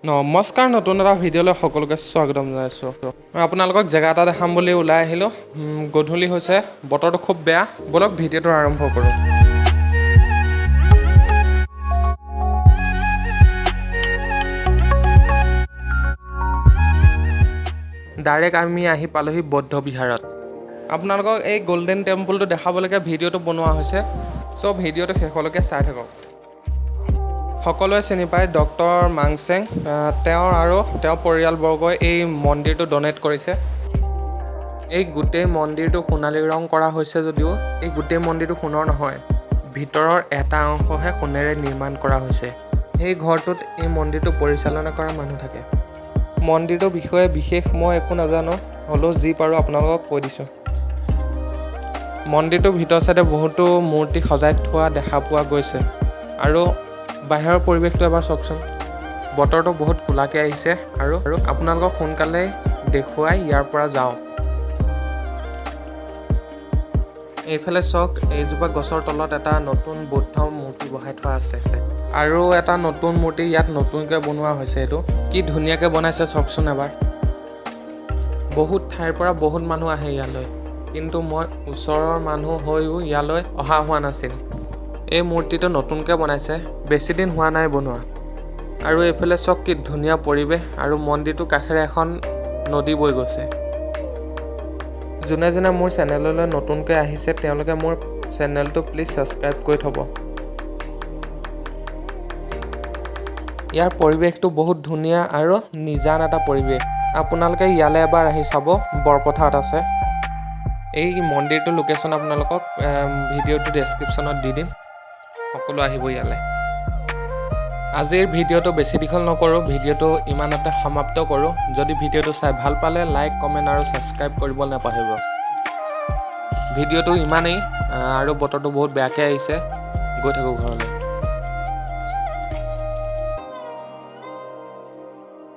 নমস্কাৰ, নতুন এটা ভিডিঅ'লৈ সকলোকে স্বাগতম জনাইছোঁ। মই আপোনালোকক জেগা এটা দেখাম বুলি ওলাই আহিলোঁ। গধূলি হৈছে, বতৰটো খুব বেয়া। ব'লক ভিডিঅ'টো আৰম্ভ কৰোঁ। ডাইৰেক্ট আমি আহি পালোহি বৌদ্ধ বিহাৰত। আপোনালোকক এই গল্ডেন টেম্পলটো দেখাবলৈকে ভিডিঅ'টো বনোৱা হৈছে। চ' ভিডিঅ'টো শেষলৈকে চাই থাকক। সকলোৱে চিনি পায় ডক্টৰ মাংচেং, তেওঁৰ আৰু তেওঁৰ পৰিয়ালবৰ্গই এই মন্দিৰটো ডনেট কৰিছে। এই গোটেই মন্দিৰটো সোণালী ৰং কৰা হৈছে যদিও এই গোটেই মন্দিৰটো সোণৰ নহয়, ভিতৰৰ এটা অংশহে সোণেৰে নিৰ্মাণ কৰা হৈছে। সেই ঘৰটোত এই মন্দিৰটো পৰিচালনা কৰা মানুহ থাকে। মন্দিৰটোৰ বিষয়ে বিশেষ মই একো নাজানো, হ'লেও যি পাৰোঁ আপোনালোকক কৈ দিছোঁ। মন্দিৰটোৰ ভিতৰ চাইডে বহুতো মূৰ্তি সজাই থোৱা দেখা পোৱা গৈছে। আৰু বাহিৰৰ পৰিৱেশটো এবাৰ চাওকচোন। বতৰটো বহুত ক'লাকৈ আহিছে আৰু আপোনালোকক সোনকালে দেখুৱাই ইয়াৰ পৰা যাওঁ। এইফালে চাওক, এইজোপা গছৰ তলত এটা নতুন বৌদ্ধ মূৰ্তি বহাই থোৱা আছে আৰু এটা নতুন মূৰ্তি ইয়াত নতুনকৈ বনোৱা হৈছে। এইটো কি ধুনীয়াকৈ বনাইছে চাওকচোন এবাৰ। বহুত ঠাইৰ পৰা বহুত মানুহ আহে ইয়ালৈ, কিন্তু মই ওচৰৰ মানুহ হৈও ইয়ালৈ অহা হোৱা নাছিল। এই মূৰ্তিটো নতুনকৈ বনাইছে, বেছি দিন হোৱা নাই বনোৱা। আৰু এইফালে চাওক কি ধুনীয়া পৰিৱেশ আৰু মন্দিৰটোৰ কাষেৰে এখন নদী বৈ গৈছে। যোনে যোনে মোৰ চেনেললৈ নতুনকৈ আহিছে তেওঁলোকে মোৰ চেনেলটো প্লিজ ছাবস্ক্ৰাইব কৰি থ'ব। ইয়াৰ পৰিৱেশটো বহুত ধুনীয়া আৰু নিজান এটা পৰিৱেশ। আপোনালোকে ইয়ালৈ এবাৰ আহি চাব, বৰপথাৰত আছে। এই মন্দিৰটোৰ লোকেশ্যন আপোনালোকক ভিডিঅ'টো ডেছক্ৰিপশ্যনত দি দিম, সকলো আহিব ইয়ালৈ। আজিৰ ভিডিঅ'টো বেছি দীঘল নকৰোঁ, ভিডিঅ'টো ইমানতে সমাপ্ত কৰোঁ। যদি ভিডিঅ'টো চাই ভাল পালে লাইক, কমেণ্ট আৰু ছাবস্ক্ৰাইব কৰিব নাপাহৰিব। ভিডিঅ'টো ইমানেই আৰু বতৰটো বহুত বেয়াকৈ আহিছে, গৈ থাকোঁ ঘৰলৈ।